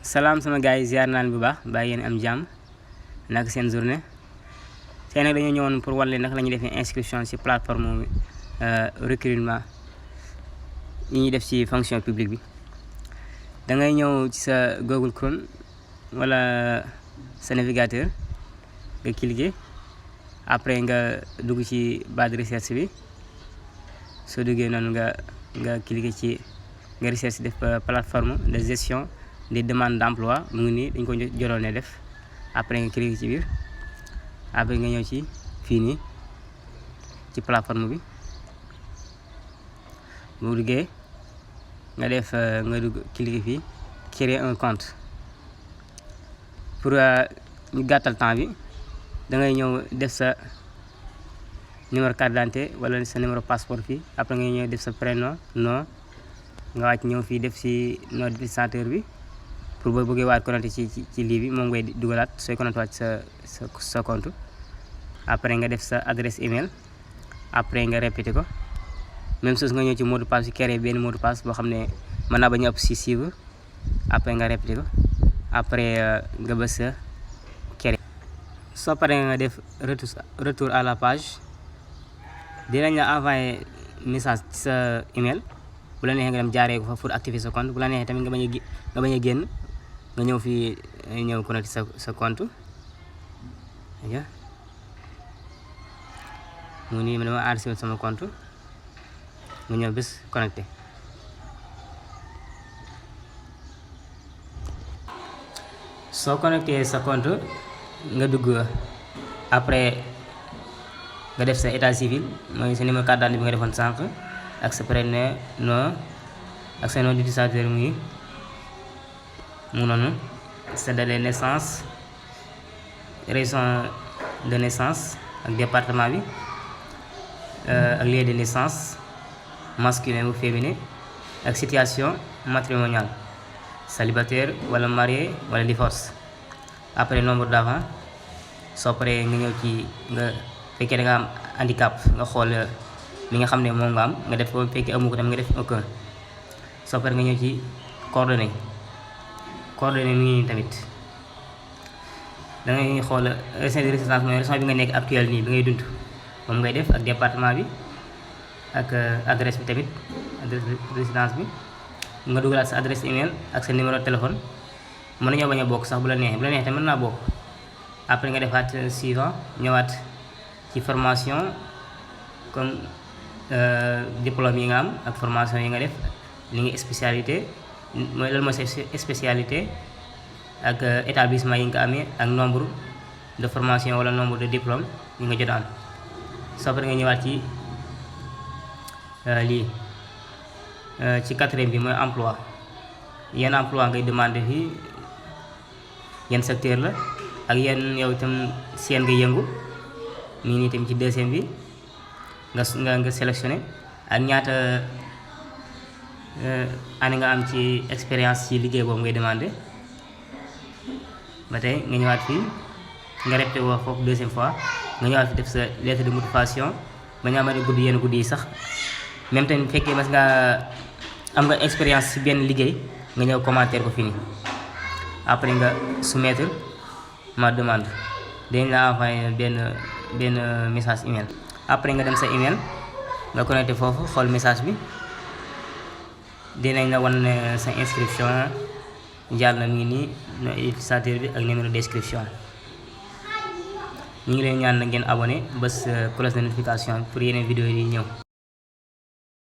Salam sama gars yi ziar naan bu baax bàyyi yéen am jàmm naka seen journée tey nag dañoo ñëwoon pour wan leen naka la ñuy defee inscription ci plateforme recrutement yi ñuy def ci fonction publique bi. da ngay ñëw ci sa Google Chrome wala sa navigateur nga cliquer après nga dugg ci barre de recherche bi soo duggee noonu nga cliquer ci nga recherche def plateforme de gestion des demandes d'emploi mu ngi nii dañ ko joroon ne def après nga cliquer ci biir après nga ñëw ci fii nii ci plateforme bi boo duggee nga def nga dugg cliquer fii créer un compte pour ñu gàttal temps bi da ngay ñëw def sa numéro carte d'identité wala sa numéro passeport fii après nga ñëw def sa prénom nom nga wàcc ñëw fii def ci nom d'utilisateur bi pour boo bëggee waat connecté ci lii bi moom ngay dugalaat sooy connecté waat sa compte après nga def sa adresse email après nga répété ko même chose nga ñëw ci mot de passe bi créer benn mot de passe boo xam ne mën naa bañ a ëpp 6 chiffres après nga répété ko après nga bës sa créer. soo paree nga def retour à la page dinañ la envoyer message ci sa email bu la neexee nga dem jaaree ko fa pour activer sa compte bu la neexee tamit nga bañ a génn nga ñëw fii ñëw connecté sa compte mu nii dama enregistré sama compte nga ñëw bés connecté. soo connecté sa compte nga dugg après nga def sa état civil mooy sa numéro carte d'identité bi nga defoon sànq ak sa prénom nom ak sa nom d'utilisateur mu noonu sa date de naissance raison de naissance ak département bi ak lieu de naissance masculin ou féminin ak situation matrimoniale célibataire wala marié wala divorce après nombre d'enfants soo paree nga ñëw ci nga fekkee da nga am handicap nga xool li nga xam ne moom nga am nga def ko fekkee amu ko tam nga def aucun soo paree nga ñëw ci coordonnées mi ngi nii tamit da ngay xool région de résidence mooy région bi nga nekk actuel nii bi ngay dund moom ngay def ak département bi ak adresse bi tamit adresse résidence bi nga dugalaat sa adresse email ak sa numéro téléphone mën nañoo bañ a bokk sax bu la neexee tamit mën naa bokk après nga defaat suivant ñëwaat ci formation comme diplôme yi nga am ak formation yi nga def li nga spécialité mooy lan mooy sa spécialité ak établissement yi nga amee ak nombre de formation wala nombre de diplôme yi nga jot a am soo paree nga ñëwaat ci lii ci quatrième bi mooy emploi yan emploi ngay demander fii yan secteur la ak yan yow itam seen nga yëngu nii nii tamit ci deuxième bi nga sélectionné ak ñaata année nga am ci expérience ci liggéey boobu ngay demandé ba tey nga ñëwaat fii nga répété wax foofu deuxième fois nga ñëwaat fi def sa lettre de motivation ba ñu amee guddi yenn guddi yi sax même tamit fekkee mas nga am nga expérience ci benn liggéey nga ñëw commentaire ko fii nii après nga soumettre ma demande dañ la envoyé benn message email après nga dem sa email nga connecté foofu xool message bi dinañ la wan sa inscription jàll na mi ngi nii no utilisateur bi ak numéro d'inscription ñu ngi leen ñaan na ngeen abonné bés cloche de notification pour yeneen vidéo yi ñëw.